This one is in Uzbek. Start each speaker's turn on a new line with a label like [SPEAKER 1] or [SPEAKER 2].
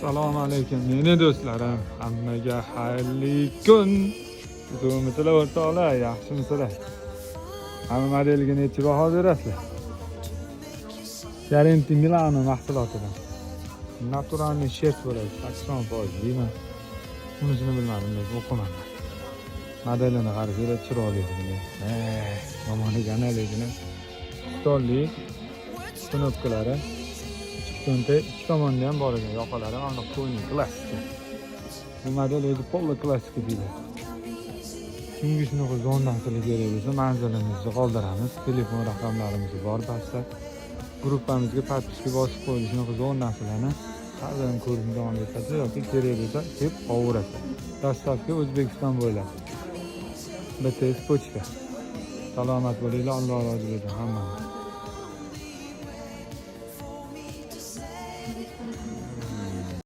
[SPEAKER 1] Assalomu alaykum, meni do'stlarim. Hammaga xayrli kun. Tuzukmisizlar, o'rtoqlar? Yaxshimisizlar? Hamma modelga necha baho berasizlar? Fiorenti Milano mahsulotidan. Натуральный шерсть bo'ladi, 80% deyman. Unisini bilmadim, lekin o'qimadim. Modelini qarasanglar, chiroyli. Yomon ekan, lekin. Stolli knopkalari, ichki cho'ntak ikki tomonda ham bor ekan, yoqalari mana полный klassika. Bu model o'zi полный klassika deyiladi. Kimga shunaqa zo'r narsalar kerak bo'lsa, manzilimizni qoldiramiz, telefon raqamlarimiz bor pastda. Gruppamizga подписка bosib qo'ying. Shunaqa zo'r narsalarni har doim ko'rishni davom etasiz yoki kerak bo'lsa, deb olaverasiz. Доставка O'zbekiston bo'ylab, BTS, pochta. Salomat bo'linglar, Alloh rozi bo'lsin hammadan.